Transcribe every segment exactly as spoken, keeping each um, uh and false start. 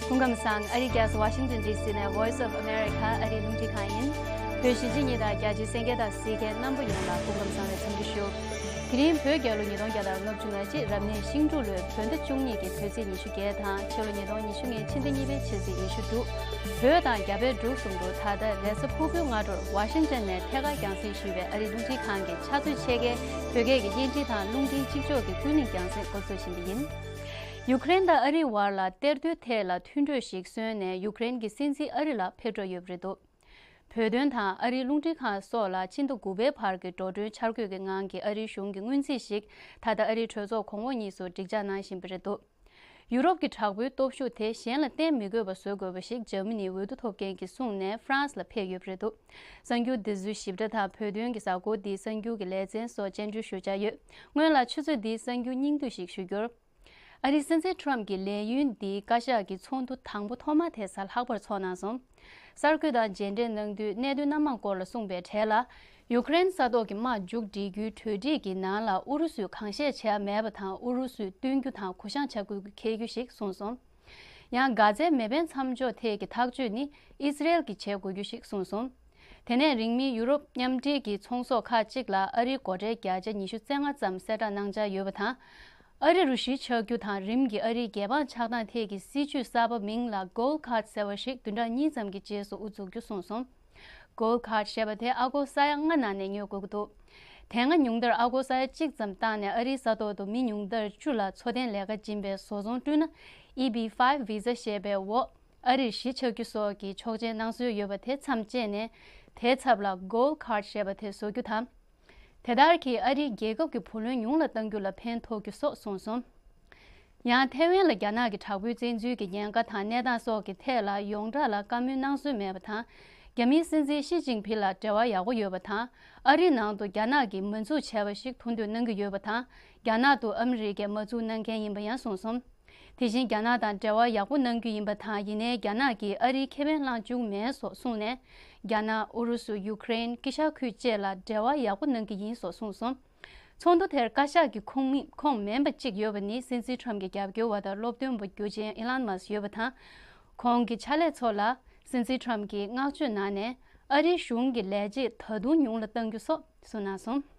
སྐུ་ཁམས་བཟང་། ཨ་རིའི་རྒྱལ་ས་ཝ་ཤིང་ཏོན་ཌི་སི་ནས་Voice of America ཨ་རིའི་རླུང་འཕྲིན་ཁང་ཡིན། བོད་གཞིས་བྱེས་གཉིས་དང་རྒྱ་ཆེའི་གསན་མཁན་དང་གཟིགས་མཁན་རྣམ་པ་ཡོངས་ལ་སྐུ་ཁམས་བཟང་བའི་འཚམས་འདྲི་ཞུ། དེ་རིང་བོད་རྒྱལ་ལོ་ཉིས་སྟོང་བརྒྱ་དང་ལྔ་བཅུ་ང་གཅིག་རབ་གནས་ཤིང་འབྲུག་ལོའི་བོད་ཟླ་བཅུ་གཉིས་ཀྱི་དུས་ཚིགས་ཉི་ཤུ་བརྒྱད་དང་ཕྱི་ལོ་ཉིས་སྟོང་ཉི་ཤུ་ལྔའི་ཕྱི་ཟླ་གཉིས་པའི་ཕྱི་ཚེས་ཉི་ཤུ་དྲུག་བོད་དང་རྒྱ་བལ་འབྲུག་གསུམ་དུ་ད་ལྟ་རེས་གཟའ་ཕུར་བུའི་སྔ་དྲོར་ཝ་ཤིང་ཏོན་ནས་ཐད་ཀར་རྒྱང་སྲིང་ཞུས་པའི་ཨ་རིའི་རླུང་འཕྲིན་ཁང་གི་ཕྱག་ཚོད་ཕྱེད་ཀའི་བོད་སྐད་ཀྱི་སྙན་སྒྲིག་དང་རླུང་འཕྲིན་གཅིག་ལྕོགས་ཀྱི་ཀུན་གླེང་རྒྱང་སྲིང་འགོ་འཛུགས་བཞིན་པ་ཡིན། ཡུཀ་རེན་དང་ཨ་རིའི་བར་ལ་གཏེར་སྟོན་ཐད་ལ་མཐུན་གྲོས་ཤིག་བཟོས་ནས་ཡུཀ་རེན་གྱི་སྲིད་འཛིན་ཨ་རི་ལ་ཕེབས་འགྲོ་ཡོད་པ་རེད་འདུག་བོད་དོན་དང་ཨ་རིའི་རླུང་འཕྲིན་ཁང་སོགས་ལ་ཕྱི་ཟླ་དགུ་པའི་བར་གྱི་འགྲོ་གྲོན་འཆར་འགོད་ཀྱི་ངང་གི་ཨ་རིའི་གཞུང་གི་སྔོན་རྩིས་ཤིག་ད་ལྟ་ཨ་རིའི་གྲོས་ཚོགས་གོང་འོག་གཉིས་སུ་འགྲིག་འཇགས་གནང་བཞིན་པ་རེད་འདུག་ཡུ་རོབ་ཀྱི་དྲག་པོའི་སྟོབས་ཤུགས་དེ་གཞན་ལ་བརྟེན་མི་དགོས་པ་བཟོ་དགོས་པ་ཞིག་འཇར་མ་ནིའི་འོས་བསྡུ་ཐོབ་མཁན་གྱིས་གསུངས་ནས་ཧྥ་རན་སི་ལ་ཕེབས་ཡོད་པ་རེད་འདུག་གསར་འགྱུར་འདི་ཚོའི་ཞིབ་ཕྲ་དང་བོད་དོན་གྱི་གཟའ་འཁོར་འདིའི་གསར་འགྱུར་གྱི་ལེ་ཚན་སོགས་སྤྱན་འབུལ་ཞུ་འཆར་ཡོད། སྔོན་ལ་ཆུ་ཚོད་འདིའི་གསར་འགྱུར་སྙིང་བསྡུས་ཤིག་ཞུ་རྒྱུར། ཨ་རིའི་སྲིད་འཛིན་ཁྲོམ་གྱི་ལས་ཡུན་འདིའི་བཀའ་ཤག་གི་ཚོགས་འདུ་དང་པོ་ཐོག་མ་དེ་གཟའ་ལྷག་པར་འཚོགས་གནང་སོང་། གསར་འགོད་དང་མཇལ་འཕྲད་གནང་དུས་གནད་དོན་སྣ་མང་སྐོར་ལ་གསུངས་པའི་གྲས་ལ། ཡུཀ་རེན་ས་ཐོག་གི་དམག་མཇུག་སྒྲིལ་རྒྱུའི་གྲོས་འགྲིག་གི་ནང་ལ་ཨུ་རུ་སུས་གང་བཤད་བྱས་མེད་པ་དང་ཨུ་རུ་སུས་བསྟུན་རྒྱུ་དང་གུ་བཤངས་བྱ་དགོས་ཀྱི་ཁེལ་རྒྱུ་ཞིག་གསུངས་སོང་། ཡང་གྷ་ཛའི་མེ་འཕེན་མཚམས་འཇོག་ཐད་ཀྱི་ཐག་གཅོད་ནི་ཨི་སི་རེལ་གྱིས་བྱེད་དགོས་རྒྱུ་ཞིག་གསུངས་སོང་། དེ་ནས་རིང་མིན་ཡུ་རོབ་མཉམ་འབྲེལ་གྱི་ཚོང་ཟོག་ཁག་ཅིག་ལ་ཨ་རིའི་སྒོ་ཁྲལ་བརྒྱ་ཆ་ཉི་ཤུ་རྩ་ལྔ་ཙམ་གསལ་བསྒྲགས་གནང་འཆར་ཡོད་པ་དང་། ཨ་རི་རུ་གཞིས་ཆགས་རྒྱུ་དང་རིམ་གྱིས་ཨ་རིའི་རྒྱལ་འབངས་ཆགས་སྟངས་ཐད་ཀྱི་སྲིད་ཇུས་གསར་པ་མིང་ལ་Gold Card ཟེར་བ་ཞིག་བདུན་ཕྲག་གཉིས་ཙམ་གྱི་རྗེས་སུ་དབུ་འཛུགས་རྒྱུ་གསུངས་སོང་། Gold Card ཞེས་པ་དེ་ཨ་སྒོར་ས་ཡ་ལྔ་ནང་ནས་ཉོ་དགོས་ཀྱི་འདུག་དེ་སྔ་ཉུང་མཐར་ཨ་སྒོར་ས་ཡ་གཅིག་ཙམ་བཏང་ནས་ཨ་རིའི་ས་ཐོག་ཏུ་མི་ཉུང་མཐར་བཅུ་ལ་འཚོ་རྟེན་ལས་ཀ་སྦྱིན་པའི་བཟོ་ཚོང་བསྐྲུན་ན་ཨི་བི་ཕའིབ་བི་ཟ་ཞེས་པའི་འོག་ཨ་རིར་གཞིས་ཆགས་རྒྱུ་སོགས་ཀྱི་ཆོག་མཆན་གནང་སྲོལ་ཡོད་པ་དེ་མཚམས་བཅད་ནས་དེའི་ཚབ་ལ་Gold Card ཞེས་པ་དེ་བཟོ་རྒྱུ་དང་། དེ་ལྟར་གྱིས་ཨ་རིའི་རྒྱལ་ཁབ་ཀྱི་བུ་ལོན་ཉུང་ལ་གཏང་རྒྱུ་ལ་ཕན་ཐོགས་རྒྱུ་སོགས་གསུངས་སོང་། ཡང་ཐའེ་ཝན་ལ་རྒྱ་ནག་གི་དྲག་པོའི་བཙན་འཛུལ་གྱི་ཉེན་ཁ་དང་གནས་སྟངས་སོགས་ཀྱི་ཐད་ལ་ཡོངས་གྲགས་ལ་བཀའ་མོལ་གནང་སྲོལ་མེད་པ་དང་། རྒྱ་མིའི་སྲིད་འཛིན་ཞི་ཅིན་ཕིང་ལ་འབྲེལ་བ་ཡག་པོ་ཡོད་པ་དང་། ཨ་རིའི་ནང་དུ་རྒྱ་ནག་གིས་མ་འཛུགས་བྱས་པ་ཞིག་མཐོང་འདོད་གནང་གི་ཡོད་པ་དང་། རྒྱ་ནག་ཏུ་ཨ་མི་རི་ཀས་མ་འཛུགས་གནང་མཁན་ཡིན་པ་ཡང་གསུངས་སོང་། དེ་བཞིན་རྒྱ་ནག་དང་འབྲེལ་བ་ཡག་པོ་གནང་རྒྱུ་ཡིན་པ་དང་། ཡིན་ནའི་རྒྱ་ནག་གིས་ཨ་རིའི་ཁེ་ཕན་བླངས་བཅུག་མེད་སོགས་གསུངས་ནས། རྒྱ་ནག་ཨུ་རུ་སུ། ཡུ་ཀེ་རེན། དཀྱིལ་ཤར་ཁུལ་བཅས་ལ་འབྲེལ་བ་ཡག་པོ་གནང་གི་ཡིན་སོགས་གསུངས་སོང་། ཚོགས་འདུ་དེར་བཀའ་ཤག་གི་ཁོངས་མི་ཁོངས་མིན་པ་གཅིག་ཡོད་པ་ནི་སྲིད་འཛིན་ཁྲོམ་གྱི་རྒྱབ་སྐྱོར་བ་དང་སློབ་སྟོན་པ་རྒྱུ་ཆེན་ཨི་ལན་མཱ་སི་ཡོད་པ་དང་། ཁོང་གི་ཕྱག་ལས་ཚོ་ལ་སྲིད་འཛིན་ཁྲོམ་གྱིས་བསྔགས་བརྗོད་གནང་ནས། ཨ་རིའི་གཞུང་གི་ལས་བྱེད་ད་དུང་ཉུང་ལ་གཏང་རྒྱུ་སོགས་གསུངས་གནང་སོང་།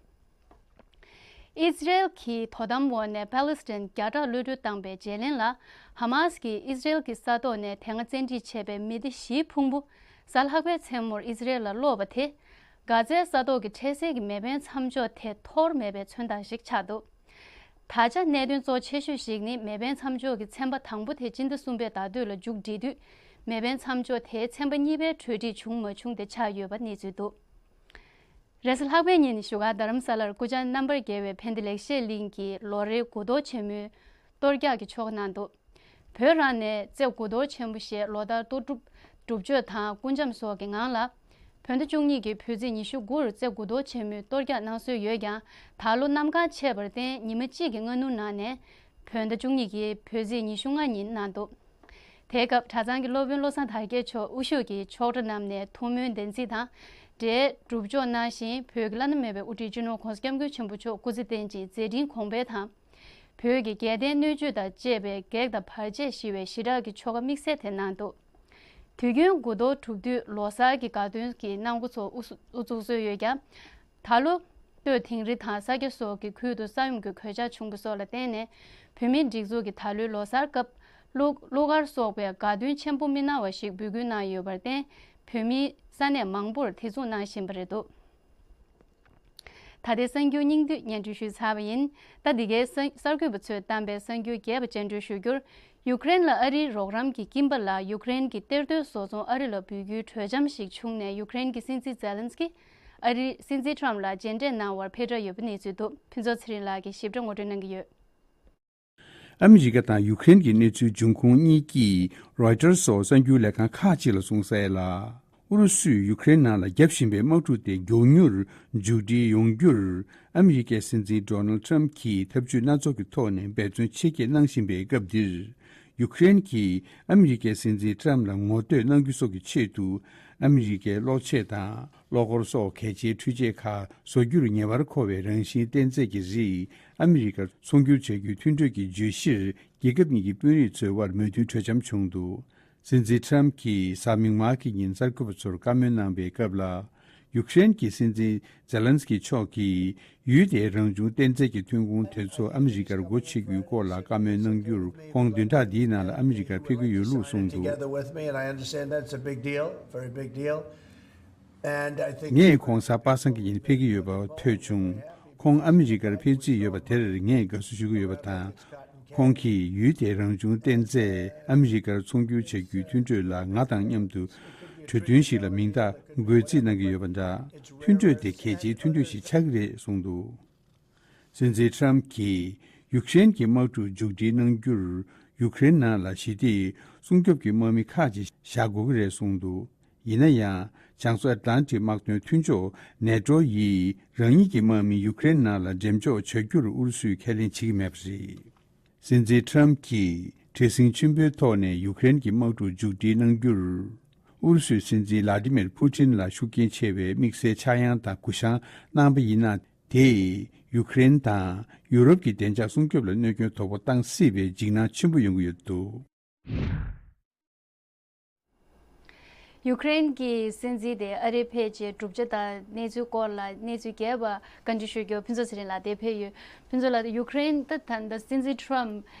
ཨི་ཛི་རེལ་གྱི་དོ་དམ་འོག་ནས་པ་ལི་སི་ཐན་བརྒྱ་ཕྲག་གློད་གྲོལ་བཏང་པའི་རྗེས་ལན་ལ། ཧ་མ་སི་གིས་ཨི་ཛི་རེལ་གྱི་ས་ཐོག་ནས་དེ་སྔ་བཙན་ཁྲིད་བྱས་པའི་མི་སྡེ་བཞིའི་ཕུང་པོ་གཟའ་ལྷག་པའི་མཚན་མོར་ཨི་ཛི་རེལ་ལ་སློག་པ་དེ། གྷ་ཛའི་ས་ཐོག་གི་འཕྲལ་སེལ་གྱི་མེ་འཕེན་མཚམས་འཇོག་དེ་འཐོར་མེད་པའི་མཚོན་རྟགས་ཤིག་ཆགས་འདུག་ད་ཆ་གནད་དོན་གཙོ་ཆེ་ཤོས་ཤིག་ནི་མེ་འཕེན་མཚམས་འཇོག་གི་ཚན་པ་དང་པོ་དེ་སྤྱི་ཟླ་གསུམ་པའི་ཟླ་སྟོད་ལ་མཇུག་སྒྲིལ་དུས། མེ་འཕེན་མཚམས་འཇོག་དེའི་ཚན་པ་གཉིས་པའི་གྲོས་འགྲིག་བྱུང་མ་བྱུང་དེ་ཆགས་ཡོད་པ་གནས་ཚུལ་འདུག་རེས་གཟའ་ལྷག་པའི་ཉིན་བཞུགས་སྒར་རྡ་རམ་ས་ལར་སྐུ་བཅར་རྣམ་པར་རྒྱལ་བའི་ཕན་བདེ་ལེགས་བཤད་གླིང་གི་ལོ་རེའི་དགུ་གཏོར་ཆེན་མོའི་གཏོར་རྒྱག་གི་ཆོ་ག་གནང་འདུག་བོད་རང་ནས་རྩེ་དགུ་གཏོར་ཆེན་པོ་ཞེས་ལོ་ལྟར་གཏོར་སྒྲུབ་སྒྲུབ་མཆོད་དང་སྐུ་འཆམ་སོགས་ཀྱི་ངང་ལ། བོད་ཟླ་བཅུ་གཉིས་ཀྱི་བོད་ཚེས་ཉི་ཤུ་དགུ་རུ་རྩེ་དགུ་གཏོར་ཆེན་མོའི་གཏོར་རྒྱག་གནང་སྲོལ་ཡོད་ཀྱང་། ད་ལོ་གནམ་གང་ཆད་པར་བརྟེན་ཉི་མ་གཅིག་གི་སྔ་སྣུར་གནང་ནས། བོད་ཟླ་བཅུ་གཉིས་ཀྱི་བོད་ཚེས་ཉི་ཤུ་ལྔ་ཉིན་གནང་འདུག་དེའི་སྐབས་གྲྭ་ཚང་གི་སློབ་དཔོན་བློ་བཟང་དར་རྒྱས་མཆོག་དབུ་བཞུགས་ཀྱིས་ཆོག་གྲྭ་རྣམས་ནས་ཐུགས་སྨོན་བདེན་ཚིག་དང་འབྲེལ་སྒྲུབ་མཆོད་གནང་ཞིང་། བོད་ཀྱི་བླ་ན་མེད་པའི་དབུ་ཁྲིད་སྤྱི་ནོར་༧གོང་ས་༧སྐྱབས་མགོན་ཆེན་པོ་མཆོག་སྐུ་ཚེ་བརྟན་ཅིང་མཛད་འཕྲིན་གོང་འཕེལ་དང་། བོད་ཀྱི་རྒྱལ་བསྟན་སྣོད་བཅུད་དང་བཅས་པའི་གེགས་དང་བར་ཆད་ཞི་བའི་ཞི་དྲག་གི་ཆོ་ག་དམིགས་བསལ་དེ་གནང་འདུག་དུས་རྒྱུན་དགུ་གཏོར་གྲུབ་དུས་ལོ་གསར་གྱི་དགའ་སྟོན་གྱི་གནང་སྒོ་ཚོ་དབུ་སུ་དབུ་བཙུགས་སྲོལ་ཡོད་ཀྱང་། ད་ལོ། སྟོད་དིང་རི་དང་ས་སྐྱ་སོགས་ཀྱི་ཁུལ་དུ་ས་ཡོམ་གྱི་གོད་ཆག་བྱུང་བ་སོགས་ལ་བརྟེན་ནས། བོད་མིའི་སྒྲིག་འཛུགས་ཀྱིས་ད་ལོའི་ལོ་གསར་སྐབས། གླུ་གླུ་གར་སོགས་པའི་དགའ་སྟོན་ཆེན་པོ་མི་གནང་བ་ཞིག་འབོད་སྐུལ་གནང་ཡོད་པར་བརྟེན། བོད་མིའི་ས་གནས་མང་པོར་དེ་མཚུངས་གནང་བཞིན་པ་རེད་འདུག་ད་ལྟའི་གསར་འགྱུར་སྙིང་བསྡུས་སྙན་སྒྲོན་ཞུས་ཚར་བ་ཡིན། ད་འདི་གའི་གསར་གསར་འགོད་པ་ཚོས་བཏང་པའི་གསར་འགྱུར་རྒྱས་པ་སྤྱན་འགྲོལ་ཞུ་རྒྱུར། ཡུཀ་རེན་ལ་ཨ་རིའི་རོགས་རམ་གྱི་སྐྱིན་པ་ལ་ཡུཀ་རེན་གྱི་གཏེར་སྟོན་བཟོ་ཚོང་ཨ་རི་ལ་འབུལ་རྒྱུའི་གྲོས་འཆམ་ཞིག་བྱུང་ནས། ཡུཀ་རེན་གྱི་སྲིད་འཛིན་ཛེ་ལན་སི་ཀི་ཨ་རིའི་སྲིད་འཛིན་ཁྲོམ་ལ་མཇལ་འཕྲད་གནང་བར་ཕེབས་འབྲས་ཡོད་པའི་གནས་ཚུལ་འདུག་ཕུན་ཚོགས་ཚེ་རིང་ལགས་ཀྱིས་ཞིབ་ཕྲ་ངོ་སྤྲོད་གནང་གི་ཡོད། ཨ་མི་རི་ཀ་དང་ཡུཀ་རེན་གྱི་གནས་ཚུལ་འབྱུང་ཁུངས་གཉིས་ཀྱིས་རོའི་ཊར་སོགས་གསར་འགྱུར་ལས་ཁང་ཁག་ཅིག་ལ་གསུངས་གསལ་ལ། ཨུ་རུ་སུས་ཡུཀ་རེན་ནང་ལ་བརྒྱབ་བཞིན་པའི་དམག་འཁྲུག་དེ་མགྱོགས་མྱུར་མཇུག་སྒྲིལ་ཡོང་རྒྱུར། ཨ་མི་རི་ཀའི་སྲིད་འཛིན་ཌོ་ནལ་ཊམ་གྱིས་འཐབ་ཇུས་སྣ་ཚོགས་ཀྱི་ཐོག་ནས་འབད་བརྩོན་ཆེ་བསྐྱེད་གནང་བཞིན་པའི་སྐབས་འདིར། ཡུཀ་རེན་གྱིས་ཨ་མི་རི་ཀའི་སྲིད་འཛིན་ཊམ་ལ་ངོ་བསྟོད་གནང་རྒྱུ་སོགས་ཀྱི་ཆེད་དུ། ཨ་མི་རི་ཀའི་གློག་ཆས་དང་། གློག་འཁོར་སོགས་གལ་ཆེའི་འཕྲུལ་ཆས་ཁག་བཟོ་རྒྱུར་ངེས་པར་མཁོ་བའི་རང་བཞིན་བསྟན་རྫས་ཀྱི་རིགས་ཨ་མི་རི་ཀར་ཚོང་སྒྱུར་བྱ་རྒྱུའི་མཐུན་གྲོས་ཀྱི་བརྗོད་གཞིར། རྒྱལ་ཁབ་གཉིས་ཀྱི་དཔོན་རིགས་ཚོའི་དབར་མོས་མཐུན་གྲོས་འཆམ་བྱུང་འདུག་སྲིད་འཛིན་ཁྲམ་གྱིས་གཟའ་མིག་དམར་གྱི་ཉིན་གསར་འགོད་པ་ཚོར་བཀའ་མོལ་གནང་པའི་སྐབས་ལ། ཡུཀ་རེན་གྱི་སྲིད་འཛིན་ཛེ་ལན་སི་ཀི་མཆོག་གིས་ཡུལ་དེའི་རང་བྱུང་གཏེར་རྫས་ཀྱི་ཐོན་ཁུངས་དེ་ཚོ་ཨ་མི་རི་ཀར་སྒོ་ཕྱེ་རྒྱུའི་སྐོར་ལ་བཀའ་མོལ་གནང་རྒྱུར། ཁོང་བདུན་ཕྲག་འདིའི་ནང་ལ་ཨ་མི་རི་ཀར་ཕེབས་ཀྱི་ཡོད་ལུགས་གསུངས་འདུག together with me, and I understand that's a big deal, very big deal. And I think ངས་ཁོང་གཟའ་པ་སངས་ཀྱི་ཉིན་ཕེབས་ཀྱི་ཡོད་པ་ཐོས་བྱུང་། ཁོང་ཨ་མི་རི་ཀར་ཕེབས་རྩིས་ཡོད་པ་དེར་ངས་དགའ་བསུ་ཞུ་གི་ཡོད་པ་དང་། ཁོང་གིས་ཡུལ་དེའི་རང་བྱུང་གཏེར་རྫས་ཨ་མི་རི་ཀར་ཚོང་སྒྱུར་བྱ་རྒྱུའི་མཐུན་གྲོས་ལ་ང་དང་མཉམ་དུ་གྲོས་མཐུན་ཞིག་ལ་མིང་རྟགས་འགོད་རྩིས་གནང་གི་ཡོད་པ་འདྲ། མཐུན་གྲོས་དེ་གལ་ཆེའི་མཐུན་གྲོས་ཤིག་ཆགས་ཀྱི་རེད་གསུངས་འདུག་སྲིད་འཛིན་ཁྲམ་གྱིས་ཡུཀ་རེན་གྱི་དམག་འཁྲུག་མཇུག་སྒྲིལ་གནང་རྒྱུར། ཡུཀ་རེན་ནང་ལ་ཞི་བདེ་སྲུང་སྐྱོབ་ཀྱི་དམག་མི་ཁག་ཅིག་བཞག་དགོས་ཀྱི་རེད་གསུངས་འདུག་ཡིན་ན་ཡང་། བྱང་མཚོ་ཨེཊ་ལན་ཊིག་དམག་དོན་མཐུན་ཕྱོགས་ནེ་ཊོ་ཡིས་རང་ཉིད་ཀྱི་དམག་མི་ཡུཀ་རེན་ནང་ལ་འགྲེམས་འཇོག་བྱ་རྒྱུར་ཨུ་རུ་སུས་ཁས་ལེན་བྱེད་ཀྱི་མེད་པ་རེད། སྲིད་འཛིན་ཁྲམ་གྱིས་བྲེལ་ཟིང་ཆེན་པོའི་ཐོག་ནས་ཡུཀ་རེན་གྱི་དམག་འཁྲུག་མཇུག་སྒྲིལ་གནང་རྒྱུར། ཨུ་རུ་སུའི་སྲིད་འཛིན་ལ་ཏི་མིར་ཕུ་ཏིན་ལ་ཤུགས་རྐྱེན་ཆེ་བའི་དམིགས་བསལ་ཆག་ཡང་དང་གུ་བཤངས་གནང་པ་ཡིན་ན། དེས་ཡུཀ་རེན་དང་ཡུ་རོབ་ཀྱི་བདེ་འཇགས་སྲུང་སྐྱོབ་ལ་གནོད་སྐྱོན་དོ་ཕོག་བཏང་སྲིད་པའི་འཇིགས་སྣང་ཆེན་པོ་ཡོང་གི་ཡོད་འདུག་ཡུཀ་རེན་གྱི་སྲིད་འཛིན་དེ་ཨ་རིར་ཕེབས་རྗེས་གྲུབ་ཆ་དང་གནས་ཚུལ་སྐོར་ལ་གནས་ཚུལ་རྒྱས་པ་བཀའ་འདྲི་ཞུ་རྒྱུར་ཕུན་ཚོགས་ཚེ་རིང་ལགས་འདིར་ཕེབས་ཡོད། ཕུན་ཚོགས་ལགས། ཡུཀ་རེན་ད་ད་ལྟ་སྲིད་འཛིན་ཁྲམ་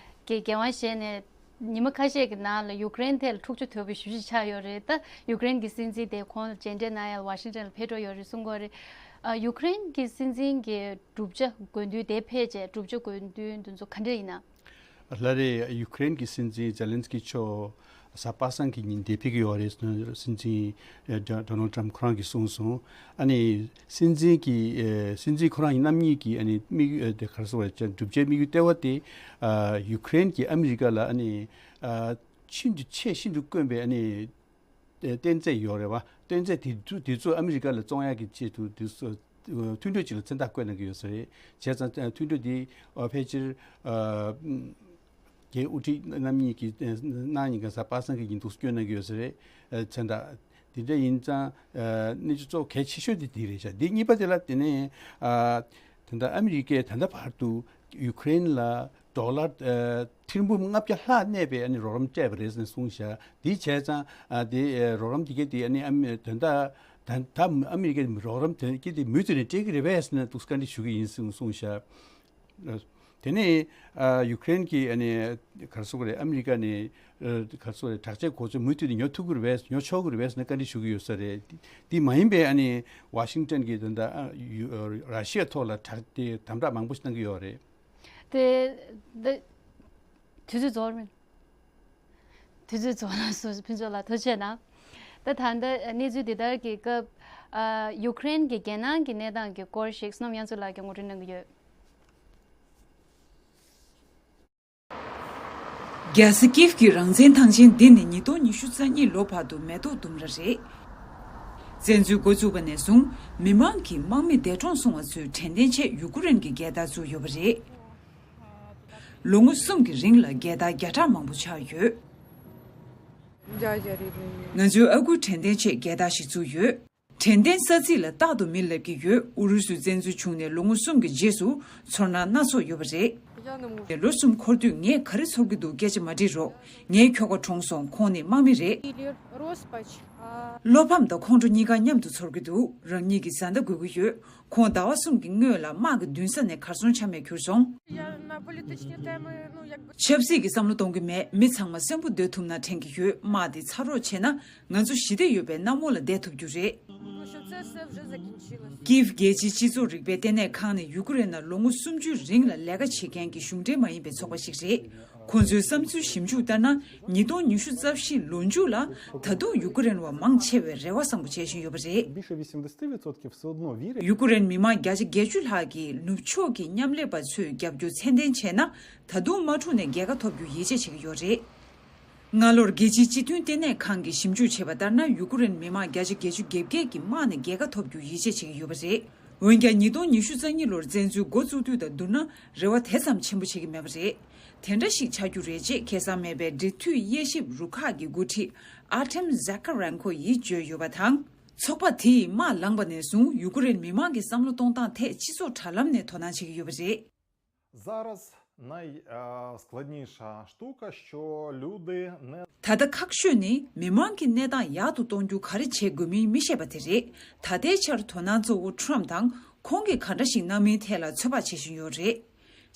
གྱིས་འགན་དབང་བཞེས་ནས་ཉི་མ་ཁ་ཤས་ཀྱི་ནང་ལ་ཡུཀ་རེན་ཐད་ལ་འཁྲུག་ཆ་དོད་པོ་ཞེ་པོ་ཅིག་ཆགས་ཡོད་རེད། ད་ཡུཀ་རེན་གྱི་སྲིད་འཛིན་དེ་ཁོང་མཇལ་འཕྲད་གནང་ཡ་ལ་ཝ་ཤིང་ཊོན་ལ་ཕེབས་འགྲོ་ཡོད་རེད་གསུང་གི་ཡོད་རེད། ཨ། ཡུཀ་རེན་གྱི་སྲིད་འཛིན་གྱི་གྲུབ་ཆ་དགོས་འདུན་དེ་ཕེབས་རྗེས་གྲུབ་ཆ་དགོས་འདུན་དེ་ཚོ་ག་འདྲ་ཡིན་ན། ལགས་རེད། ཡུཀ་རེན་གྱི་སྲིད་འཛིན་ཛེ་ལན་སི་ཀི་མཆོག་གཟའ་པ་སངས་ཀྱི་ཉིན་འདིར་ཕེབས་ཀྱི་ཡོད་རེད། སྲིད་འཛིན་ཌོ་ནལ་ཌི་ཊརམ་ཕི་ཁོ་རང་གིས་གསུངས་སོང་། ཨ་ནི་སྲིད་འཛིན་གྱི་ཨ་སྲིད་འཛིན་ཁོ་རང་གཉིས་རྣམ་གཉིས་ཀྱི་ཨ་ནི་དམིགས་ཡུལ་དེ་ག་རེ་ཟེར་དགོས་རེད། གྲུབ་ཆའི་དམིགས་ཡུལ་ལྟེ་བ་དེ་ཨ་ཡུཀ་རེན་གྱིས་ཨ་མི་རི་ཀ་ལ་ཨ་ནི་ཨ་ཤིན་ཏུ་ཆེས་ཤིན་ཏུ་དཀོན་པའི་ཨ་ནི་གཏན་ཚད་ཡོད་རེད་བ། གཏན་ཚད་དེ་ཚོ་དེ་ཚོ་ཨ་མི་རི་ཀ་ལ་བཙོང་ཡག་གི་ཆེད་དུ་དེ་ཚོ་མཐུན་གྲོས་ཅིག་ལ་མཚན་རྟགས་བཀོད་གནང་གི་ཡོད་ས་རེད། བྱས་ཙང་མཐུན་གྲོས་དེ་ཕལ་ཆེར་རྒྱའི་དབུ་ཁྲིད་རྣམ་གཉིས་ཀྱིས་གནངས་ཉིན་གྱི་གཟའ་པ་སངས་ཀྱི་ཉིན་འདུག་སེ་བསྐྱོན་གནང་གི་ཡོད་ས་རེད། མཚན་རྟགས་དེ་འདྲ་ཡིན་ཙང་གནས་ཚུལ་གཙོ་བོ་གལ་ཆེ་ཤོས་དེ་དེ་རེད་ཤག་འདི་གཉིས་པ་དེ་ལ་དེ་ནས་ད་ལྟ་ཨ་མི་རི་ཀས་ད་ལྟ་བར་དུ་ཡུ་ཀེ་རེན་ལ་ཌོ་ལར་ཨ་ཐེར་འབུམ་ལྔ་བརྒྱ་ལྷག་གནས་པའི་ཨ་ནི་རོགས་རམ་སྤྲད་པ་རེད་ཟེར་ནས་གསུངས་ཤག་འདི་བྱས་ཙང་ཨ་དེ་ཨ་རོགས་རམ་དེ་གས་དེ་ཨ་ནི་ཨ་མི་དོན་དག་ད་ད་ཨ་མི་རི་ཀའི་རོགས་རམ་དེ་གས་དེ་མུ་མཐུད་ནས་སྤྲད་ཀྱི་རེད་པས་ཟེར་ནས་འདུག་སེ་བཀའ་འདྲི་ཞུ་གི་ཡིན་ཟེར་གསུངས་ཤག་དེ་ནས་ཨ་ཡུ་ཀེ་རེན་གྱིས་ཨ་ནི་ག་རེ་ཟེར་དགོས་རེད། ཨ་མི་རི་ཀ་ནས་ཨ་ག་རེ་ཟེར་དགོས་རེད། དྲག་ཆས་གོ་ཚད་མུ་མཐུད་ནས་ཉོ་ཐུབ་ཀྱི་རེད་པས། ཉོ་ཆོག་གི་རེད་པས་ཟེར་ནས་བཀའ་འདྲི་ཞུ་གི་ཡོད་ས་རེད། དེ་མ་ཡིན་པའི་ཨ་ནི་ཝ་ཤིང་ཊོན་གྱིས་ད་ལྟ་ཨ་ཡུ་ཨ་ར་ཤི་ཡ་ཐོག་ལ་དྲག་དེ་དམ་དྲག་མང་པོ་ཞིག་གནང་གི་ཡོད་རེད། དེ་དེ་དུས་ཚོད་རྫོགས་རེད། དུས་ཚོད་རྫོགས་ན་སོ་སོ་ཕུན་ཚོགས་ལགས་ཐུགས་རྗེ་གནང་། ད་ད་ལྟ་གནས་ཚུལ་འདི་ལྟར་གྱི་སྐབས་ཨ་ཡུ་ཀེ་རེན་གྱི་རྒྱལ་ནང་གི་གནས་སྟངས་ཀྱི་སྐོར་ཞིག་བསོད་ནམས་དབྱངས་མཚོ་ལགས་ཀྱིས་ངོ་སྤྲོད་གནང་གི་ཡོད། རྒྱལ་ས་ཀིབ་ཀྱི་རང་བཙན་ཐང་ཆེན་འདི་ནི་ཉིས་སྟོང་ཉི་ཤུ་རྩ་གཉིས་ལོ་བར་དུ་མེ་ཏོག་ལྡུམ་ར་རེད། བཙན་འཛུལ་འགོ་བཙུགས་པ་ནས་བཟུང་མི་མང་གིས་དམག་མི་འདས་གྲོངས་སོང་བ་ཚོའི་དྲན་རྟེན་ཆེད་ཡུ་ཀུ་རེན་གྱི་རྒྱལ་དར་བཙུགས་ཡོད་པ་རེད། ལོ་ངོ་གསུམ་གྱི་རིང་ལ་རྒྱལ་དར་བརྒྱ་ཕྲག་མང་པོ་ཆགས་ཡོད། ང་ཚོའི་ཨ་ཁུའི་དྲན་རྟེན་ཆེད་རྒྱལ་དར་ཞིག་བཙུགས་ཡོད། དྲན་རྟེན་ས་ཚིགས་ལ་རྟག་ཏུ་མི་ལབ་ཀྱི་ཡོད། ཨུ་རུ་སུའི་བཙན་འཛུལ་བྱུང་ནས་ལོ་ངོ་གསུམ་གྱི་རྗེས་སུ་ཚོར་སྣང་སྣ་ཚོགས་ཡོད་པ་རེད། ལོ་གསུམ་འཁོར་དུས་ངས་ག་རེ་ཚོར་གྱི་འདུག་སྐད་ཆ་མ་དྲིས་རོགས། ངའི་ཁྱོ་ག་གྲོངས་སོང་། ཁོང་ནི་དམག་མི་རེད། བློ་ཕམ་དང་ཁོང་ཁྲོ་གཉིས་ཀ་མཉམ་དུ་ཚོར་གྱི་འདུག་རང་ཉིད་ཀྱི་བཟའ་ཟླ་དགོས་ཀྱི་ཡོད། ཁོང་ཟླ་བ་གསུམ་གྱི་སྔོན་ལ་དམག་གི་མདུན་ས་ནས་གར་སོང་ཆ་མེད་གྱུར་སོང་། ཆབ་སྲིད་ཀྱི་བསམ་བློ་གཏོང་གི་མེད། མི་ཚང་མ་གསོན་པོ་སྡོད་ཐུབ་ན་དྲན་གྱི་ཡོད། དམག་འདི་ཚར་རོགས་བྱས་ན་ང་ཚོ་ཞི་བདེ་ཡོད་པའི་གནམ་འོག་ལ་བསྡད་ཐུབ་རྒྱུ་རེད། ཀིབ་རྒྱལ་སྤྱིའི་སྤྱི་ཚོགས་རིག་པའི་ལྟེ་གནས་ཁང་ནི་ཡུ་ཀེ་རེན་ནང་ལོ་ངོ་སུམ་ཅུའི་རིང་ལ་ལས་ཀ་བྱེད་མཁན་གྱི་གཞུང་འབྲེལ་མ་ཡིན་པའི་ཚོགས་པ་ཞིག་རེད། ཁོང་ཚོའི་བསམ་ཚུལ་ཞིབ་འཇུག་ལྟར་ན། ཉིས་སྟོང་ཉི་ཤུ་རྩ་བཞི་ལོ་མཇུག་ལ་ད་དུང་ཡུ་ཀེ་རེན་བ་མང་ཆེ་བས་རེ་བ་བཟང་པོ་བྱེད་བཞིན་ཡོད་པ་རེད། ཡུ་ཀེ་རེན་མི་མང་བརྒྱ་ཆ་བརྒྱད་ཅུ་ལྷག་གིས་ནུབ་ཕྱོགས་ཀྱི་མཉམ་ལས་པ་ཚོས་རྒྱབ་སྐྱོར་ཚད་ལྡན་བྱས་ན། ད་དུང་དམག་འཁྲུག་ནས་རྒྱལ་ཁ་ཐོབ་རྒྱུ་ཡིད་ཆེས་བྱེད་ཀྱི་ཡོད་རེད། སྔ་ལོར་རྒྱལ་སྤྱིའི་སྤྱི་མཐུན་ལྟེ་གནས་ཁང་གིས་ཞིབ་འཇུག་བྱས་པ་ལྟར་ན། ཡུ་ཀེ་རེན་མི་མང་བརྒྱ་ཆ་བརྒྱད་ཅུ་གྱ་བརྒྱད་ཀྱིས་དམག་ནས་རྒྱལ་ཁ་ཐོབ་རྒྱུ་ཡིད་ཆེས་བྱེད་ཀྱི་ཡོད་པ་རེད། འོན་ཀྱང་། ཉིས་སྟོང་ཉི་ཤུ་རྩ་གཉིས་ལོར་བཙན་འཛུལ་འགོ་བཙུགས་དུས་དང་བསྡུར་ན། རེ་བ་དེ་ཙམ་ཆེན་པོ་བྱེད་ཀྱི་མེད་པ་རེད། དེ་འདྲ་ཞིག་ཆགས་རྒྱུ་རེད་ཅེས་ཁེ་བཟང་མེད་པའི་འབྲེལ་མཐུད་དབྱེ་ཞིབ་རུ་ཁག་གི་འགོ་ཁྲིད་ཨར་ཐེམ་ཛ་ཀ་རན་ཁོ་ཡིས་བརྗོད་ཡོད་པ་དང་། ཚོགས་པ་དེས་དམག་ལངས་པ་ནས་བཟུང་ཡུ་ཀེ་རེན་མི་མང་གི་བསམ་བློ་གཏོང་སྟངས་ཐད་སྤྱི་ཚོགས་དྲ་ལམ་ནས་དོ་སྣང་བྱེད་ཀྱི་ཡོད་པ་རེད། Зараз найскладніша штука, що люди не ད་ལྟ་ཁག་ཤོས་ནི་མི་མང་གི་གནས་སྟངས་ཡག་ཏུ་གཏོང་རྒྱུ་ག་རེ་བྱེད་དགོས་མིན་མི་ཤེས་པ་དེ་རེད། ད་ལྟའི་ཆར་དོ་སྣང་གཙོ་བོ་ཁྲོམ་དང་ཁོང་གིས་ག་འདྲ་ཞིག་གནང་མིན་ཐད་ལ་ཚོད་དཔག་བྱེད་བཞིན་ཡོད་རེད།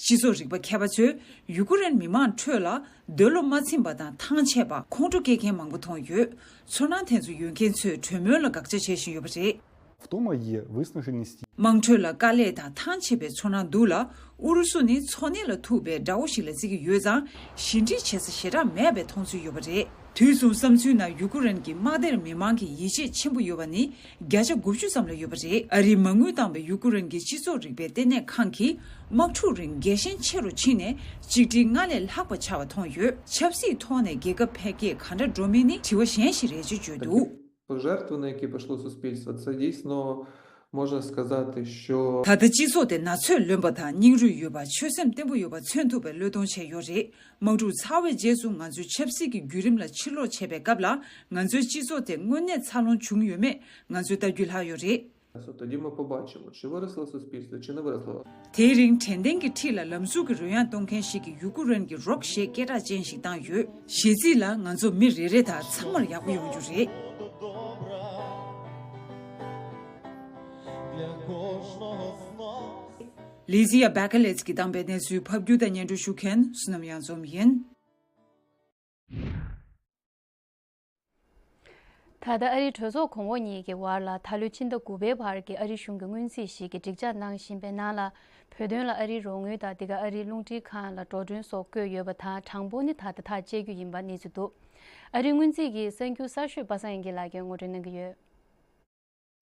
སྤྱི་ཚོགས་རིག་པ་མཁས་པ་ཚོས་ཡུ་ཀུ་རེན་མི་མང་ཁྲོད་ལ་འདོད་བློ་མ་ཚིམ་པ་དང་ཐང་ཆད་པ་ཁོང་ཁྲོ་སྐྱེ་མཁན་མང་པོ་མཐོང་ཡོད། ཚོར་སྣང་དེ་ཚོ་ཡོད་མཁན་ཚོས་གྲོས་མོལ་ལ་དགག་བྱ་བྱེད་བཞིན་ཡོད་པ་རེད། В том АЕ вынуждены нести. དམངས་ཁྲོད་ལ་དཀའ་ལས་དང་ཐང་ཆད་པའི་ཚོར་སྣང་འདུག་ལ། ཨུ་རུ་སུ་ནི་འཚོ་གནས་ལ་ཐུག་པའི་དགྲ་བོ་ཞིག་ལ་བརྩི་གི་ཡོད་ཙང་། ཞི་འགྲིག་བྱེད་ས་ཞེ་དྲག་མེད་པའི་མཐོང་ཚུལ་ཡོད་པ་རེད། དུས་གསུམ་བསམ་ཚུལ་ནང་ཡུ་ཀུ་རེན་གྱི་དམག་སྡེར་མི་མང་གི་ཡིད་ཆེས་ཆེན་པོ་ཡོད་པ་ནི་བརྒྱ་ཆ་དགུ་བཅུ་ཙམ་ལ་ཡོད་པ་རེད། ཨ་རིས་མ་དངུལ་བཏང་བའི་ཡུ་ཀུ་རེན་གྱི་སྤྱི་ཚོགས་རིག་པའི་ལྟེ་གནས་ཁང་གིས་དམག་འཁྲུག་རིང་རྒྱལ་ཞེན་ཆེ་རུ་ཕྱིན་ནས་གཅིག་ཁྲི་ལྔ་ལས་ལྷག་པ་ཆགས་པ་མཐོང་ཡོད། ཆབ་སྲིད་ཐོག་ནས་རྒྱལ་ཁབ་འཕེལ་རྒྱས་ག་འདྲ་འགྲོ་མིན་ནི་དྲི་བ་གཞན་ཞིག་རེད་ཅེས་བརྗོད་འདུག Жертвы, на какие пошло суспільство, це дійсно, можна сказати, що. ད་ལྟ་སྤྱི་ཚོགས་དེ་ན་ཚོད་ལོན་པ་དང་སྙིང་རུས་ཡོད་པ། ཆོད་སེམས་བརྟན་པོ་ཡོད་པ་མཚོན་ཐུབ་པའི་བློས་གཏོང་བྱས་ཡོད་རེད། དམག་འཁྲུག་ཚར་བའི་རྗེས་སུ་ང་ཚོའི་ཆབ་སྲིད་ཀྱི་བརྒྱུད་རིམ་ལ་ཕྱིར་ལོག་བྱས་པའི་སྐབས་ལ། ང་ཚོའི་སྤྱི་ཚོགས་དེ་དངོས་གནས་འཚར་ལོངས་བྱུང་ཡོད་མེད་ང་ཚོས་ལྟ་རྒྱུ་ལྷག་ཡོད་རེད། Тоді ми побачимо, чи виросло суспільство, чи не виросло. དེའི་རིང་དྲན་རྟེན་གྱི་འཁྲིས་ལ་ལམ་ཟུར་གྱི་རོལ་དབྱངས་གཏོང་མཁན་ཞིག་གིས་ཡུ་ཀུ་རེན་གྱི་རོག་གཞས་སྐད་གྲགས་ཅན་ཞིག་བཏང་ཡོད། གཞས་ཚིག་ལ་ང་ཚོ་མི་རེ་རེ་དང་ཚང་མར་ཡག་པོ་ཡོང་རྒྱུ་རེད། ལི་ཛི་ཡ་བྷེ་ཀ་ལེ་ཛི་གིས་བཏང་པའི་གནས་ཚུལ་ཕབ་སྒྱུར་དང་སྙན་སྒྲོན་ཞུ་མཁན་བསོད་ནམས་གཡང་འཛོམས་ཡིན། ད་ལྟ་ཨ་རིའི་གྲོས་ཚོགས་གོང་འོག་གཉིས་ཀྱི་བར་ལ་ད་ལོའི་ཕྱི་ཟླ་དགུ་པའི་བར་གྱི་ཨ་རིའི་གཞུང་གི་སྔོན་རྩིས་ཤིག་གི་སྒྲིག་འཇགས་གནང་བཞིན་པའི་ནང་ལ། བོད་དོན་ལ་ཨ་རིའི་རོགས་དངུལ་དང་འདི་ག་ཨ་རིའི་རླུང་འཕྲིན་ཁང་ལ་འགྲོ་གྲོན་སོགས་བཀོད་ཡོད་པ་དང་། གྲངས་འབོར་ནི་ད་ལྟ་ཐག་བཅད་རྒྱུ་ཡིན་པ་གནས་ཚུལ་འདུག་ཨ་རིའི་སྔོན་རྩིས་ཀྱི་གསར་འགྱུར་གསར་ཤོས་པ་སངས་དབྱངས་སྐྱིད་ལགས་ཀྱིས་ངོ་སྤྲོད་གནང་གི་ཡོད།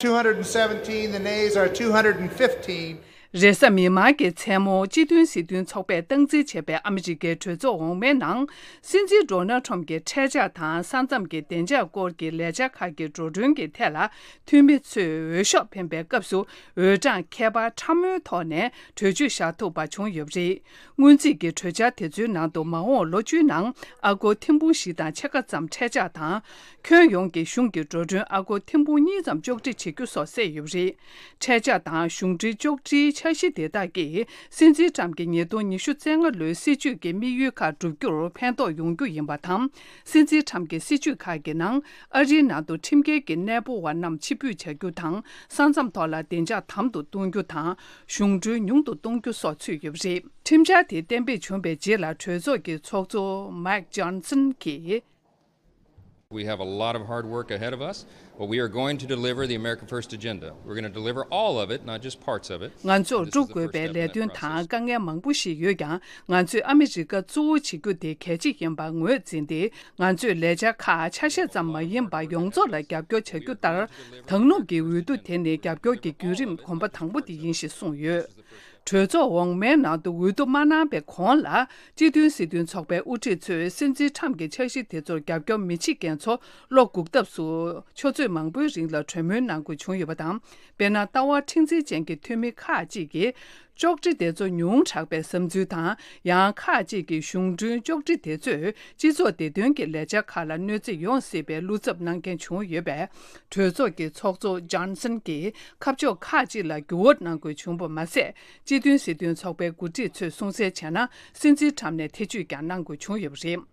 two hundred seventeen, the nays are two hundred fifteen. རེས་གཟའ་མིག་དམར་གྱི་མཚན་མོ་སྤྱི་མཐུན་སྲིད་དོན་ཚོགས་པས་སྟངས་འཛིན་བྱས་པའི་ཨ་མི་རི་ཀའི་གྲོས་ཚོགས་འོག་མའི་ནང་། སྲིད་འཛིན་ཌོ་ནལ་ཁྲོམ་གྱི་འཕྲད་བཅར་དང་ས་མཚམས་ཀྱི་བདེ་འཇགས་སྐོར་གྱི་ལས་འཆར་ཁག་གི་འགྲོ་གྲོན་གྱི་ཐད་ལ་འཐུས་མི་ཚོས་འོས་ཤོག་འཕེན་པའི་སྐབས་སུ། འོས་གྲངས་ཁྱད་པར་ཕྲ་མོའི་ཐོག་ནས་གྲོས་ཆོད་བཞག་ཐུབ་པ་བྱུང་ཡོད་པ་རེད། སྔོན་རྩིས་ཀྱི་གྲོས་འཆར་དེ་ཚོའི་ནང་དུ་མ་འོངས་ལོ་བཅུའི་ནང་ཨ་སྒོར་ཐེར་འབུམ་བཞི་དང་ཕྱེད་ཀ་ཙམ་འཕྲལ་ཆག་དང་། ཁྱོན་ཡོངས་ཀྱི་གཞུང་གི་འགྲོ་གྲོན་ཨ་སྒོར་ཐེར་འབུམ་གཉིས་ཙམ་གཅོག་འཕྲི་བྱེད་རྒྱུ་སོགས་གསལ་ཡོད་པ་རེད། འཕྲལ་ཆག་དང་གཞུང་འབྲེལ་གཅོག་འཕྲིའི་འཆར་གཞི་དེ་དག་གིས་སྲིད་འཛིན་ཊམ་གྱི་ཉིས་སྟོང་ཉི་ཤུ་རྩ་ལྔ་ལོའི་སྲིད་ཇུས་ཀྱི་དམིགས་ཡུལ་ཁག་བསྒྲུབ་རྒྱུར་ཕན་ཐོགས་ཡོང་རྒྱུ་ཡིན་པ་དང་། སྲིད་འཛིན་ཊམ་གྱི་སྲིད་ཇུས་ཁག་གི་ནང་ཨ་རིའི་ནང་དུ་ཁྲིམས་འགལ་གྱི་གནས་སྤོ་བ་རྣམས་ཕྱིར་འབུད་བྱ་རྒྱུ་དང་། ས་མཚམས་ཐོག་ལ་བདེ་འཇགས་དམ་དུ་གཏོང་རྒྱུ་དང་། གཞུང་གྲོན་ཉུང་དུ་གཏོང་རྒྱུ་སོགས་ཚུད་ཡོད་པ་རེད། ཁྲིམས་འཆར་དེ་གཏན་འབེབས་བྱུང་བའི་རྗེས་ལ་གྲོས་ཚོགས་ཀྱི་ཚོགས་གཙོ་Mike Johnson་གྱིས། We have a lot of hard work ahead of us, but we are going to deliver the America First agenda. We're going to deliver all of it, not just parts of it. ང་ཚོར་སྒྲུབ་དགོས་པའི་ལས་དོན་དང་དཀའ་ངལ་མང་པོ་ཞིག་ཡོད་ཀྱང་། ང་ཚོས་ཨ་མི་རི་ཀ་གཙོ་བོ་བྱེད་རྒྱུ་དེ་གལ་ཆེ་ཡིན་པ་ངོས་འཛིན་ཏེ། ང་ཚོས་ལས་འཆར་ཁག་ཆ་ཤས་ཙམ་མ་ཡིན་པར་ཡོངས་རྫོགས་ལ་རྒྱབ་སྐྱོར་བྱ་རྒྱུ་ལྟར། ད་ལོ་གི་འོས་བསྡུ་དེ་ནི་རྒྱབ་སྐྱོར་གྱི་བརྒྱུད་རིམ་གོམ་པ་དང་པོ་དེ་ཡིན་ཞེས་གསུངས་ཡོད། གྲོས་ཚོགས་འོག་མའི་ནང་དུ་འོས་བསྡུ་མ་གནང་བའི་གོང་ལ། སྤྱི་མཐུན་སྲིད་དོན་ཚོགས་པའི་དབུ་ཁྲིད་ཚོས་སྲིད་འཛིན་ཁྲམ་གྱི་འཆར་གཞི་དེ་ཚོར་རྒྱབ་སྐྱོར་མི་བྱེད་མཁན་ཚོ་ལོ་འགོག་ཐབས་སུ་ཆུ་ཚོད་མང་པོའི་རིང་ལ་གྲོས་མོལ་གནང་དགོས་བྱུང་ཡོད་པ་དང་། དཔེར་ན། ལྟ་བ་མཁྲེགས་འཛིན་ཅན་གྱི་འཐུས་མི་ཁག་ཅིག་གིས། གཅོག་འཕྲི་དེ་ཚོ་ཉུང་དྲགས་པའི་བསམ་ཚུལ་དང་། ཡང་ཁག་ཅིག་གིས་གཞུང་གྲོན་གཅོག་འཕྲི་དེ་ཚོས་སྤྱི་ཚོགས་བདེ་དོན་གྱི་ལས་འཆར་ཁག་ལ་གནོད་འཚེ་ཡོང་སྲིད་པའི་བློ་འཚབ་གནང་མཁན་བྱུང་ཡོད་པས། གྲོས་ཚོགས་ཀྱི་ཚོགས་གཙོ་ཇོན་སན་གྱིས་ཁ་ཕྱོགས་ཁག་ཅིག་ལ་འགྱུར་བ་གནང་དགོས་བྱུང་བ་མ་ཟད། སྤྱི་མཐུན་སྲིད་དོན་ཚོགས་པའི་འགོ་ཁྲིད་ཚོས་གསུངས་གསལ་བྱས་ན། སྲིད་འཛིན་ཁྲམ་ནས་ཐེ་བྱུས་ཀྱང་གནང་དགོས་བྱུང་ཡོད་པ་རེད།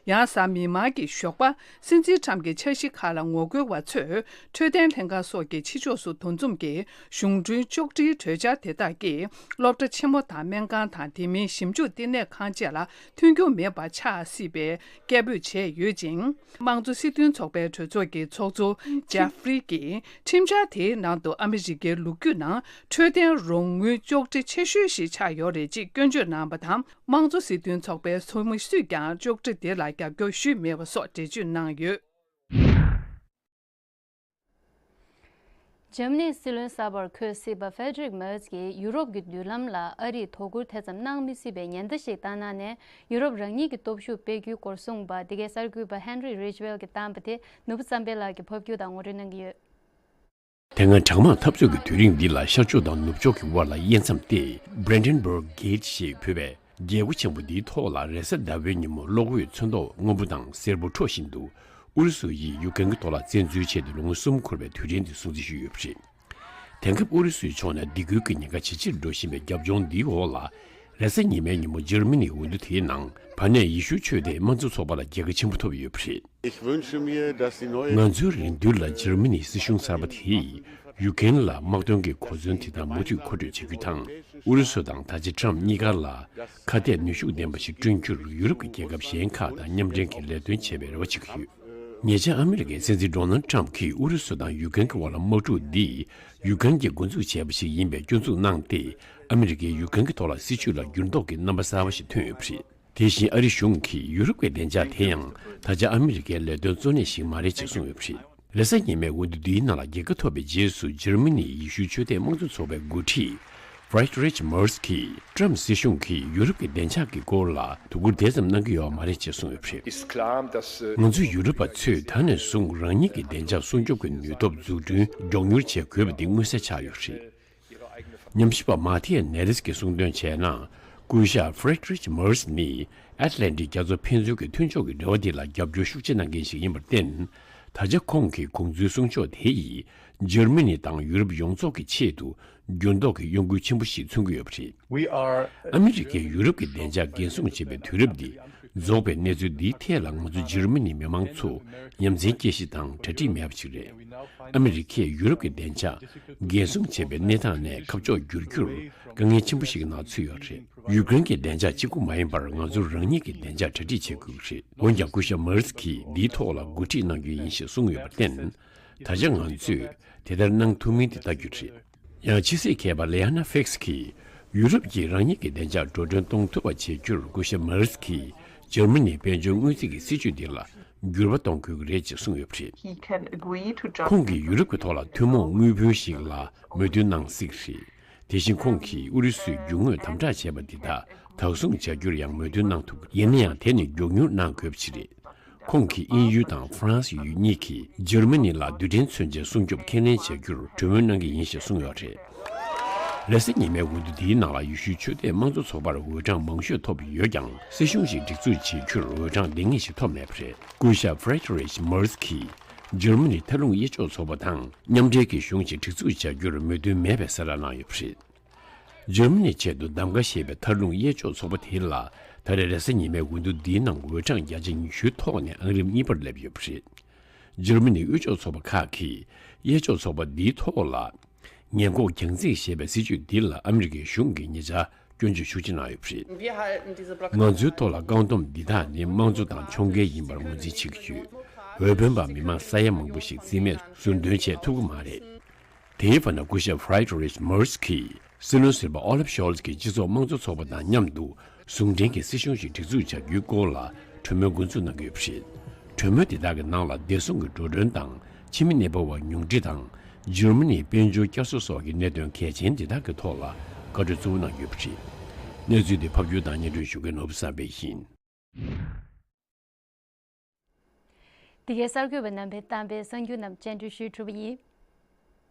ཡང་གཟའ་མིག་དམར་གྱི་ཞོགས་པ། སྲིད་འཛིན་ཁྲམ་གྱི་འཆར་གཞི་ཁག་ལ་ངོ་རྒོལ་བ་ཚོས་འཕྲོད་བསྟེན་ལྷན་ཁང་སོགས་ཀྱི་ཕྱི་ཕྱོགས་སུ་འདུ་འཛོམས་ཀྱིས། གཞུང་གྲོན་གཅོག་འཕྲིའི་གྲོས་འཆར་དེ་དག་གིས་སློབ་གྲྭ་ཆེན་མོ་དང་སྨན་ཁང་དང་། དེ་མིན་ཞིབ་འཇུག་བསྟི་གནས་ཁང་བཅས་ལ་མཐུན་འགྱུར་མེད་པ་ཆགས་སྲིད་པའི་སྐད་འབོད་བྱས་ཡོད་ཅིང་། དམངས་གཙོ་སྲིད་དོན་ཚོགས་པའི་གྲོས་ཚོགས་ཀྱི་ཚོགས་གཙོ་ཇེ་ཧྥི་རི་གྱིས། ཁྲིམས་འཆར་དེའི་ནང་དུ་ཨ་མི་རི་ཀའི་ལོ་རྒྱུས་ནང་འཕྲོད་བསྟེན་རོགས་དངུལ་གཅོག་འཕྲི་ཆེ་ཤོས་ཤིག་ཆགས་ཡོད་རེད་ཅེས་སྐྱོན་བརྗོད་གནང་བ་དང་། དམངས་གཙོ་སྲིད་དོན་ཚོགས་པའི་ཚོགས་མི་སུས་ཀྱང་གཅོག་འཕྲི་དེ་ལ་རྒྱབ་སྐྱོར་ཞུས་མེད་པ་སོགས་འགྲེལ་བརྗོད་གནང་ཡོད། འཇར་མ་ནིའི་སྲིད་བློན་གསར་པར་འཁོད་སྲིད་པ་ཧྥེ་ཌེ་རིག་མེར་ཚ་གིས་ཡུ་རོབ་ཀྱི་མདུན་ལམ་ལ་ཨ་རིས་དོ་ཁུར་དེ་ཙམ་གནང་མི་སྲིད་པའི་ཉེན་བརྡ་ཞིག་བཏང་གནང་ནས། ཡུ་རོབ་རང་ཉིད་ཀྱི་སྟོབས་ཤུགས་སྤེལ་རྒྱུའི་སྐོར་གསུངས་པ། འདི་གའི་གསར་འགོད་པ་ཧན་རི་རིཇ་ཝེལ་གྱིས་བཏང་པ་དེ་ནོར་བུ་བསམ་འཕེལ་ལགས་ཀྱིས་ཕབ་སྒྱུར་དང་ངོ་སྤྲོད་གནང་གི་ཡོད། དེ་སྔ་གྲང་དམག་འཐབ་རྩོད་ཀྱི་དུས་རིང་འདི་ལ་ཤར་ཕྱོགས་དང་ནུབ་ཕྱོགས་ཀྱི་དབར་ལ་དབྱེ་མཚམས་ཏེ། Brandenburg Gate ཞེས་འབོད་པའི་རྒྱལ་སྒོ་ཆེན་པོ་འདིའི་ཐོག་ལ་རེས་གཟའ་ཟླ་བའི་ཉིན་མོ་གློག་འོད་ཚོན་མདོག་སྔོན་པོ་དང་སེར་པོ་འཕྲོ་བཞིན་དུ་ཨུ་རུ་སུ་ཡིས་ཡུ་ཀེན་གྱི་ཐོག་ལ་བཙན་འཛུལ་བྱས་ཏེ་ལོ་ངོ་གསུམ་འཁོར་བའི་དུས་དྲན་འདི་སྲུང་བརྩི་ཞུས་ཡོད་པ་རེད། དེང་སྐབས་ཨུ་རུ་སུའི་ཕྱོགས་ནས་སྡིགས་སྐུལ་གྱི་ཉེན་ཁ་ཇེ་ཆེར་འགྲོ་བཞིན་པའི་རྒྱབ་ལྗོངས་འདིའི་འོག་ལ། རེས་གཟའ་ཉི་མའི་ཉིན་མོ་འཇར་མ་ནིའི་འོས་བསྡུ་དེའི་ནང་བར་གནས་ཡེ་ཤུའི་ཆོས་དད་དམངས་གཙོ་ཚོགས་པ་ལ་རྒྱལ་ཁ་ཆེན་པོ་ཐོབ་ཡོད་པ་རེད། Ich wünsche mir, dass die neue ང་ཚོའི་རེ་འདུན་ལ་འཇར་མ་ནིའི་སྲིད་གཞུང་གསར་པ་དེས་ཡུ་ཀེན་ལ་དམག་དོན་གྱི་གོ་མཚོན་དེ་དག་མུ་མཐུད་མཁོ་སྤྲོད་བྱེད་རྒྱུ་དང་། ཨུ་རུ་སུ་དང་ད་ཆ་ཊམ་གཉིས་ཀ་ལ་ཁ་གཏད་ནུས་ཤུགས་ལྡན་པ་ཞིག་བསྐྲུན་རྒྱུར་ཡུ་རོབ་ཀྱི་རྒྱལ་ཁབ་གཞན་ཁག་དང་མཉམ་འབྲེལ་གྱིས་ལས་དོན་བྱེད་པའི་རེ་བ་བྱེད་ཀྱི་ཡོད། ཉེ་ཆར་ཨ་མི་རི་ཀའི་སྲིད་འཛིན་ཌོ་ནལ་ཊམ་གྱིས་ཨུ་རུ་སུ་དང་ཡུ་ཀེན་གྱི་དབར་ལ་དམག་འཁྲུག་འདི་ཡུ་ཀེན་གྱིས་འགོ་འཛུགས་བྱས་པ་ཞིག་ཡིན་པའི་སྐྱོན་འཛུགས་གནང་སྟེ། ཨ་མི་རི་ཀས་ཡུ་ཀེན་གྱི་ཐོག་ལ་སྲིད་ཇུས་ལ་འགྱུར་ལྡོག་གི་རྣམ་པ་གསར་པ་ཞིག་ཐོན་ཡོད་པ་རེད། དེ་བཞིན་ཨ་རི་གཞུང་གིས་ཡུ་རོབ་ཀྱི་བདེ་འཇགས་དེ་ཡང་ད་ཆ་ཨ་མི་རི་ཀའི་ལས་དོན་གཙོ་གནད་ཞིག་མ་རེད་ཅེས་གསུངས་ཡོད་པ་རེད། རེས་གཟའ་ཉི་མའི་འོས་བསྡུ་འདིའི་ནང་ལ་རྒྱལ་ཁ་ཐོབ་པའི་རྗེས་སུ་འཇར་མ་ནིའི་ཡེ་ཤུའི་ཆོས་དད་དམངས་གཙོ་ཚོགས་པའི་འགོ་ཁྲིད་Friedrich Merz གྱིས་ཀྲམ་སྲིད་གཞུང་གིས་ཡུ་རོབ་ཀྱི་བདེ་འཇགས་ཀྱི་སྐོར་ལ་དོ་ཁུར་དེ་ཙམ་གནང་གི་ཡོད་མ་རེད་ཅེས་གསུངས་ཡོད་པ་རེད། Ist klar, dass, äh, ང་ཚོ་ཡུ་རོབ་པ་ཚོས་ད་ནས་བཟུང་རང་ཉིད་ཀྱི་བདེ་འཇགས་སྲུང་སྐྱོབ་ཀྱི་ནུས་སྟོབས་འཛུགས་སྐྲུན་མགྱོགས་མྱུར་བྱེད་དགོས་པ་འདི་མངོན་གསལ་ཆགས་ཡོད་པ་རེད། ཉམས་ཞིབ་པ་མཱ་ཐི་ཡ་ནེ་རིས་ཀྱིས་གསུངས་དོན་བྱས་ན། སྐུ་ཞབས་Friedrich Merz ནི་ཨེཊ་ལན་ཊིག་རྒྱ་མཚོ་ཕན་ཚུན་གྱི་མཐུན་ཕྱོགས་ཀྱི་འབྲེལ་བ་འདི་ལ་རྒྱབ་སྐྱོར་ཤུགས་ཆེ་གནང་མཁན་ཞིག་ཡིན་པར་བརྟེན། ད་ཆ་ཁོང་གི་དགོངས་ཚུལ་གསུང་ཕྱོགས་དེ་ཡིས་འཇར་མ་ནི་དང་ཡུ་རོབ་ཡོངས་རྫོགས་ཀྱི་ཆེད་དུ་འགྱུར་ལྡོག་གི་གཡོ་འགུལ་ཆེན་པོ་ཞིག་མཚོན་གྱི་ཡོད་པ་རེད། We are ཨ་མི་རི་ཀས་ཡུ་རོབ་ཀྱི་བདེ་འཇགས་འགན་སྲུང་བྱེད་པའི་དུས་རབས་འདི་རྫོགས་པའི་གནས་ཚུལ་འདིའི་ཐད་ལ་ང་ཚོ་འཇར་མ་ནིའི་མི་མང་ཚོ་ཡ་མཚན་སྐྱེ་གཞི་དང་གྲ་སྒྲིག་མེད་པ་ཞིག་རེད། ཨ་མི་རི་ཀས་ཡུ་རོབ་ཀྱི་བདེ་འཇགས་འགན་སྲུང་བྱེད་པའི་གནས་སྟངས་ནས་ཁ་ཕྱོགས་བསྒྱུར་རྒྱུར་དཀའ་ངལ་ཆེན་པོ་ཞིག་ནང་ཚུད་ཡོད་རེད། ཡུ་ཀེ་རེན་གྱི་བདེ་འཇགས་གཅིག་པུ་མ་ཡིན་པར་ང་ཚོ་རང་ཉིད་ཀྱི་བདེ་འཇགས་གྲ་སྒྲིག་བྱེད་དགོས་ཀྱི་རེད། འོན་ཀྱང་སྐུ་ཞབས་མེར་ཚ་གིས་འདིའི་ཐོག་ལ་འགོ་ཁྲིད་གནང་རྒྱུ་ཡིན་ཞེས་གསུངས་ཡོད་པར་བརྟེན། ད་ཆ་ང་ཚོས་དེ་ལྟར་གནང་ཐུབ་མིན་དེ་ལྟ་རྒྱུ་རེད། ཡང་ཕྱི་སྲིད་མཁས་པ་ལེ་ཨ་ན་ཧྥིགས་ཀྱིས་ཡུ་རོབ་ཀྱིས་རང་ཉིད་ཀྱི་བདེ་འཇགས་འགྲོ་གྲོན་གཏོང་ཐུབ་པ་བྱེད་རྒྱུར་སྐུ་ཞབས་མེར་ཚ་གིས་འཇར་མ་ནིའི་དཔལ་འབྱོར་དངུལ་རྩིས་ཀྱི་སྲིད་ཇུས་འདི་ལ་འགྱུར་བ་གཏོང་དགོས་ཀྱི་རེད་ཅེས་གསུངས་ཡོད་པ་རེད། He can agree to draft ཁོང་གིས་ཡུ་རོབ་ཀྱི་ཐོག་ལ་ཐུན་མོང་དངུལ་བུན་ཞིག་ལ་མོས་མཐུན་གནང་སྲིད་ཀྱི་རེད། དེ་བཞིན་ཁོང་གིས་ཨུ་རུ་སུས་རྒྱུ་དངོས་དམ་དྲག་བྱས་པ་འདི་དག་བདག་བཟུང་བྱ་རྒྱུར་ཡང་མོས་མཐུན་གནང་ཐུབ། ཡིན་ན་ཡང་དེ་ནི་མགྱོགས་མྱུར་གནང་དགོས་པ་ཞིག་རེད། ཁོང་གིས་དབྱིན་ཡུལ་དང་ཧྥ་རན་སི་ཡུལ་གཉིས་ཀྱིས་འཇར་མ་ནི་ལ་རྡུལ་ཕྲན་མཚོན་ཆའི་སྲུང་སྐྱོབ་ཁས་ལེན་བྱ་རྒྱུར་གྲོས་མོལ་གནང་གི་ཡིན་ཞེས་གསུངས་ཡོད་རེད། རེས་གཟའ་ཉི་མའི་འོས་བསྡུ་འདིའི་ནང་ལ་ཡེ་ཤུའི་ཆོས་དད་དམངས་གཙོ་ཚོགས་པར་འོས་གྲངས་མང་ཤོས་ཐོབ་ཡོད་ཀྱང་། སྲིད་གཞུང་ཞིག་སྒྲིག་འཛུགས་བྱེད་རྒྱུར་འོས་གྲངས་ལྡེང་ངེས་ཤིག་ཐོབ་མེད་པ་རེད། སྐུ་ཞབས་ཧྥ་རེད་རིག་མེར་ཚ་གིས་འཇར་མ་ནིའི་མཐར་ལྷུང་གཡས་ཕྱོགས་ཚོགས་པ་དང་མཉམ་འབྲེལ་གྱི་གཞུང་ཞིག་སྒྲིག་འཛུགས་བྱ་རྒྱུར་མོས་མཐུན་མེད་པའི་གསལ་བསྒྲགས་གནང་ཡོད་པ་རེད། འཇར་མ་ནིའི་ཆེད་དུ་གདམ་ག་བཞེས་པའི་མཐར་ལྷུང་གཡས་ཕྱོགས་ཚོགས་པ་དེ་ལ་ད་རེས་རེས་གཟའ་ཉི་མའི་འོས་བསྡུ་འདིའི་ནང་འོས་གྲངས་བརྒྱ་ཆ་ཉི་ཤུའི་ཐོག་ནས་ཨང་རིམ་གཉིས་པར་སླེབས་ཡོད་པ་རེད། འཇར་མ་ནིའི་དབུས་ཕྱོགས་ཚོགས་པ་ཁག་གིས་གཡས་ཕྱོགས་ཚོགས་པ་འདིའི་ཐོག་ལ་ཉེན་འགོག་རྒྱང་འཛིན་ཞེས་པའི་སྲིད་ཇུས་འདི་ལ་ཨ་མི་རི་ཀའི་གཞུང་གིས་ཉེ་ཆར་སྐྱོན་བརྗོད་ཤུགས་ཆེ་གནང་ཡོད་པ་རེད། Wir halten diese Blockade ང་ཚོའི་ཐོག་ལ་བཀག་སྡོམ་འདི་དག་ནི་དམངས་གཙོ་དང་ཕྱོགས་འགལ་ཡིན་པར་ངོས་འཛིན་བྱེད་ཀྱི་ཡོད། འོས་འཕེན་པ་མི་མང་ས་ཡ་མང་པོ་ཞིག་རྩིས་མེད་ཟུར་འདོན་བྱེད་ཐུབ་ཀྱི་མ་རེད། དེའི་བར་ན་སྐུ་ཞབས་ཧྥ་རེད་རིག་མེར་ཚ་གིས་སྲིད་བློན་ཟུར་པ་ཨོ་ལབ་ཤོལ་ཚ་གིས་སྤྱི་ཚོགས་དམངས་གཙོ་ཚོགས་པ་དང་མཉམ་དུ་ཟུང་འབྲེལ་གྱི་སྲིད་གཞུང་ཞིག་སྒྲིག་འཛུགས་བྱ་རྒྱུའི་སྐོར་ལ་གྲོས་མོལ་འགོ་འཛུགས་གནང་གི་ཡོད་པ་རེད། གྲོས་མོལ་དེ་དག་གི་ནང་ལ་བདེ་སྲུང་གི་འགྲོ་གྲོན་དང་ཕྱི་མི་གནས་སྤོ་བ་ཉུང་འཕྲི་དང་། འཇར་མ་ནིའི་དཔལ་འབྱོར་བསྐྱར་གསོ་སོགས་ཀྱི་གནད་དོན་གལ་ཆེན་དེ་དག་གི་ཐོག་ལ་བཀའ་འཁྲོལ་གཙོ་བོ་གནང་ཡོད་པ་རེད། གནས་ཚུལ་དེ་ཕབ་སྒྱུར་དང་སྙན་སྒྲོན་ཞུ་མཁན་ནོར་བུ་བསམ་འཕེལ་ཡིན། འདི་གའི་གསར་འགོད་པ་རྣམ་པས་བཏང་པའི་གསར་འགྱུར་རྣམས་སྙན་སྒྲོན་ཞུས་གྲུབ་པ་ཡིན།